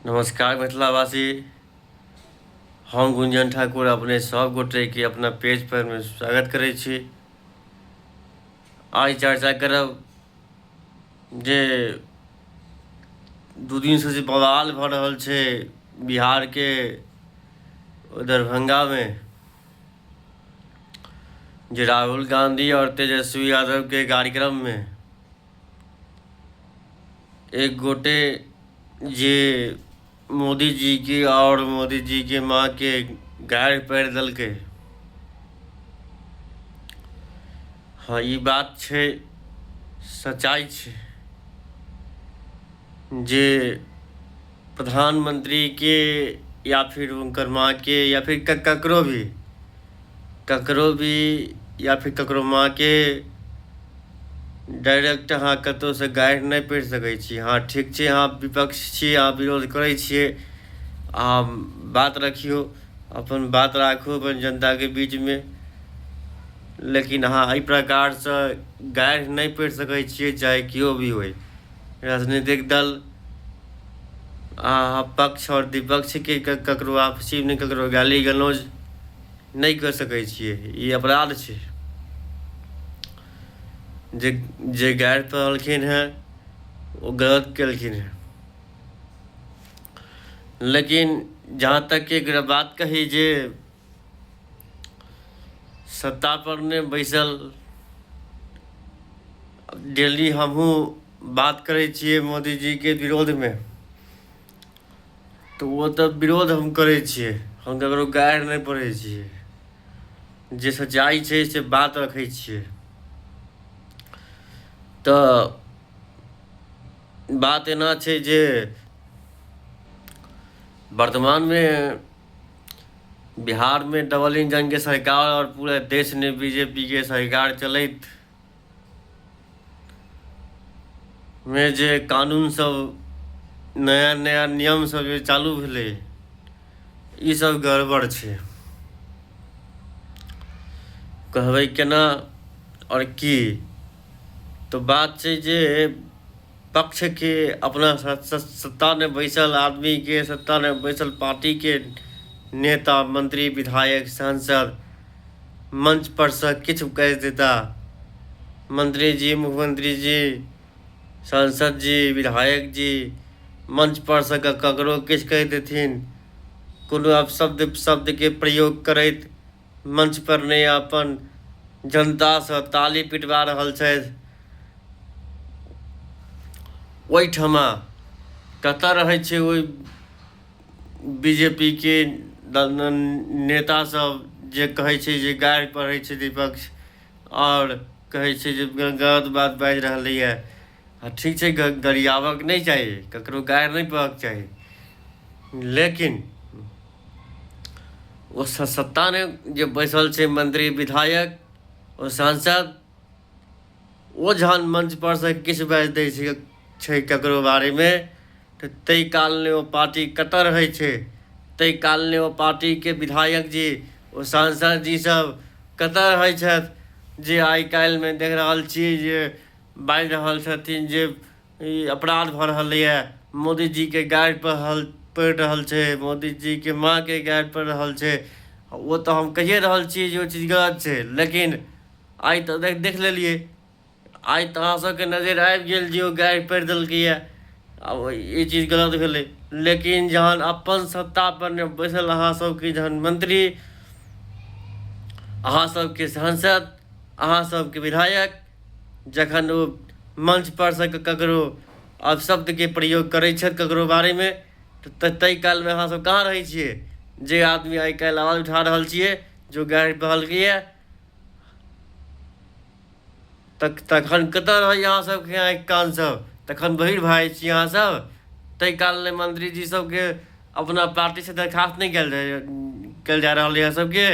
नमस्कार मिथिलावासी, हम गुंजन ठाकुर अपने सब गोटेके अपना पेज पर मे स्वागत करै छी। आइ चर्चा करब जे 2 दिनसँ जे बवाल भऽ रहल छै बिहारके दरभंगामे, जे राहुल गांधी आओर तेजस्वी यादवके कार्यक्रममे एक गोटे जे मोदी जीके आओर मोदी जीके माँके गारि पढ़ि देलकै। हँ, ई बात छै, सच्चाइ छै जे प्रधानमंत्रीके या फिर हुनकर माँके या फिर ककरो भी ककरो भी या फिर ककरो माँके डायरेक्ट अहाँ कतहुसँ गारि नहि पढ़ि सकै छी। हँ, ठीक छै, अहाँ विपक्ष छी, अहाँ विरोध करै छियै, अहाँ बात रखियौ, अपन बात राखू अपन जनताके बीचमे, लेकिन अहाँ एहि प्रकारसँ गारि नहि पढ़ि सकै छियै, चाहे केओ भी होइ। राजनीतिक दल अहाँ पक्ष आओर विपक्षके ककरो आपसीमे ककरो गाली गलौज नहि कऽ सकै छियै, ई अपराध छै। जे जे गारि पढ़लखिन हेँ ओ गलत केलखिन हेँ। लेकिन जहाँ तक कि एकरा बात कही जे सत्तापर नहि बैसल डेली हमहूँ बात करै छियै मोदीजीके विरोधमे, तऽ ओ तऽ विरोध हम करै छियै, हम ककरो गारि नहि पढ़ै छियै, जे सच्चाइ छै से बात रखै छियै। तऽ बात एना छै जे वर्तमानमे बिहारमे डबल इंजनके सरकार आओर पूरा देशमे बी जे पी के सरकार चलैत मे जे कानून सब नया नया नियम सब जे चालू भेलै, ई सब गड़बड़ छै। कहबै केना आओर की, तऽ बात छै जे पक्षके अपना सत्तामे बैसल आदमीके, सत्तामे बैसल पार्टीके नेता, मंत्री, विधायक, सांसद मंच परसँ किछु कहि देता, मंत्री जी, मुख्यमंत्री जी, सांसद जी, विधायक जी मंच परसँ ककरो किछु कहि देथिन, कोनो अपशब्द शब्दके प्रयोग करैत मंचपर नहि अपन जनतासँ ताली पिटबा रहल छथि, ओहिठमा कतऽ रहै छै ओहि बी जे पी के नेता सब जे कहै छै जे गारि पढ़ै छै विपक्ष आओर कहै छै जे गलत बात बाजि रहलैए। हँ, ठीक छै, गरियाबऽके नहि चाही, ककरो गारि नहि पढ़ऽके चाही, लेकिन ओ सत्तामे जे बैसल छै मंत्री, विधायक ओ सांसद, ओ जहन मंचपर सँ किछु बाजि दै छै छै ककरो बारेमे, तऽ ताहि कालमे ओ पार्टी कतऽ रहै छै, ताहि कालमे ओ पार्टीके विधायक जी, ओ सांसद जी सब कतऽ रहै छथि जे आइ काल्हिमे देख रहल छी जे बाजि रहल छथिन जे ई अपराध भऽ रहलैए, मोदीजीके गारि पड़ि रहल छै, मोदीजीके माँके गारि पड़ि रहल छै। ओ तऽ हम कहिए रहल छी जे ओ चीज गलत छै, लेकिन आइ तऽ देख लेलियै, आइ तऽ अहाँ सबके नजरि आबि गेल जे ओ गारि पढ़ि देलकैए, आब ई चीज गलत भेलै। लेकिन जहन अपन सत्तापर नहि बैसल अहाँ सबके जहन मंत्री, अहाँ सबके सांसद, अहाँ सबके विधायक जखन ओ मंचपर सँ ककरो अपशब्दके प्रयोग करै छथि ककरो बारेमे, तऽ ताहि कालमे अहाँ सब कहाँ रहै छियै? जे आदमी आइ काल्हि आवाज उठा रहल छियै जो गारि पढ़लकैए, तखन कतऽ रहै अहाँ सबके आँखि कान सब? तखन बहिर भऽ जाइ छी अहाँ सब। ताहि कालमे मंत्रीजी सबके अपना पार्टीसँ दरखास्त नहि कयल जा रहल अइ अहाँ सबके?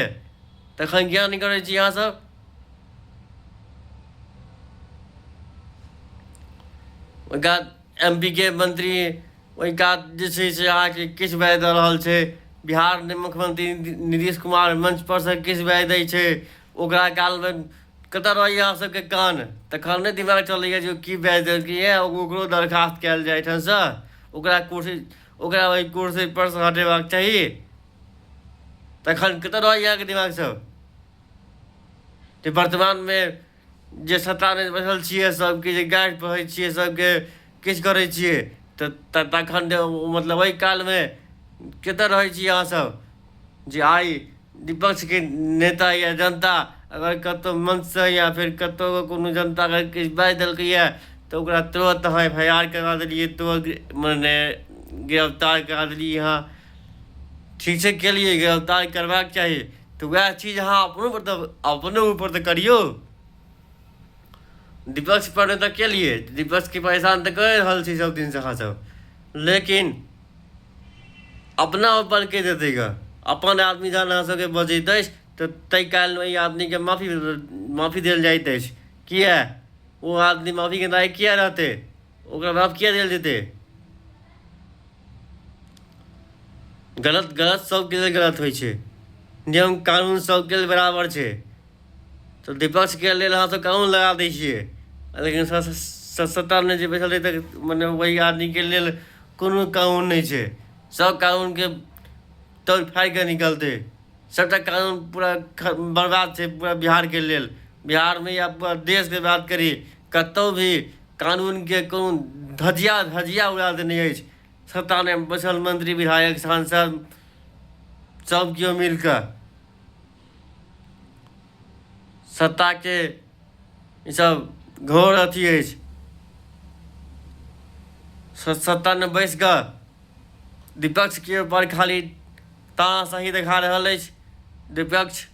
तखन किया नहि करै छी अहाँ सब? ओहि कात एम पी के मंत्री ओहि कात जे छै से अहाँके किछु बाजि दऽ रहल छै, बिहारमे मुख्यमंत्री नीतीश कुमार मंचपर सँ किछु बाजि दै छै, ओकरा कालमे कतऽ रहैए अहाँ सबके कान? तखन नहि दिमाग चलैए जे ओ की बाजि देलकैए, ओकरो दरखास्त कयल जाय एहिठामसँ, ओकरा कुर्सी ओकरा ओहि कुर्सी परसँ हटेबाक चाही। तखन कतऽ रहैए अहाँके दिमाग सब जे वर्तमानमे जे सत्तामे बैसल छियै, सबके जे गारि पढ़ै छियै, सबके किछु करै छियै, तऽ तखन जे मतलब ओहि कालमे कतऽ रहै छी अहाँसब जे आइ विपक्षके नेता या जनता अगर कतहु मंचसँ या फेर कतहु कोनो जनता अगर किछु बाजि देलकैए तऽ ओकरा तुरन्त अहाँ एफ I R करा देलियै, तुरन्त मने गिरफ्तार करा देलियै अहाँ। ठीक छै केलियै, गिरफ्तार करबाक चाही, तऽ वएह चीज अहाँ अपनो पर तऽ अपनो ऊपर तऽ करियौ। विपक्ष पर तऽ केलियै, विपक्षके परेशान तऽ कए रहल छी सब दिनसँ अहाँ सब, लेकिन अपना ऊपर के देतै गऽ? अपन आदमी जहन अहाँ सबके बजैत अछि तऽ ताहि कालमे ओहि आदमीके माफी माफी देल जाइत अछि। किए ओ आदमी माफीके लायक किए रहतै? ओकरा माफ किए देल जेतै? गलत गलत सबके लेल गलत होइ छै, नियम कानून सबके लेल बराबर छै। तऽ विपक्षके लेल अहाँ सब कानून लगा दै छियै, लेकिन सत्तामे जे बैसल रहै तऽ मने ओहि आदमीके लेल कोनो कानून नहि छै। सब कानूनके तोड़ि फाड़ि कऽ निकलतै। सबटा कानून पूरा बर्बाद छै पूरा बिहारके लेल। बिहारमे या पूरा देशके बात करी, कतहु भी कानूनके कोनो धज्जिया धज्जिया उड़ा देने अछि सत्तामे बैसल मंत्री, विधायक, सांसद सब केओ मिल कऽ। सत्ताके ईसब घोर अथी अछि। सत्तामे बैस कऽ विपक्षके ऊपर खाली तानाशाही देखा रहल अछि। विपक्ष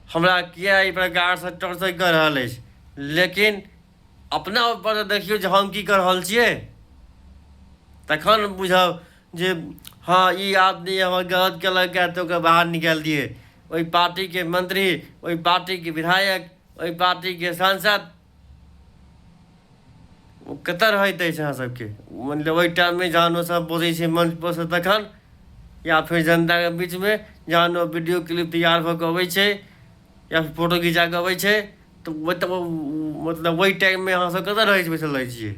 हमरा किए एहि प्रकारसँ टॉर्चर कऽ रहल अछि, लेकिन अपना ऊपर तऽ देखियौ जे हम की कऽ रहल छियै, तखन बुझब जे हँ ई आदमी हमर गलत केलक तऽ ओकरा बाहर निकालि दियै। ओहि पार्टीके मंत्री, ओहि पार्टीके विधायक, ओहि पार्टीके सांसद ओ कतऽ रहैत अछि अहाँ सबके? मतलब ओहि टाइममे जहन ओसब बजै छै मंचपर सँ तखन, या फेर जनताके बीचमे जहन ओ वीडियो क्लिप तैयार भऽ कऽ अबै छै या फोटो घिचा कऽ अबै छै, तऽ मतलब ओहि टाइममे अहाँ सब कतऽ रहै छी, बैसल रहै छियै?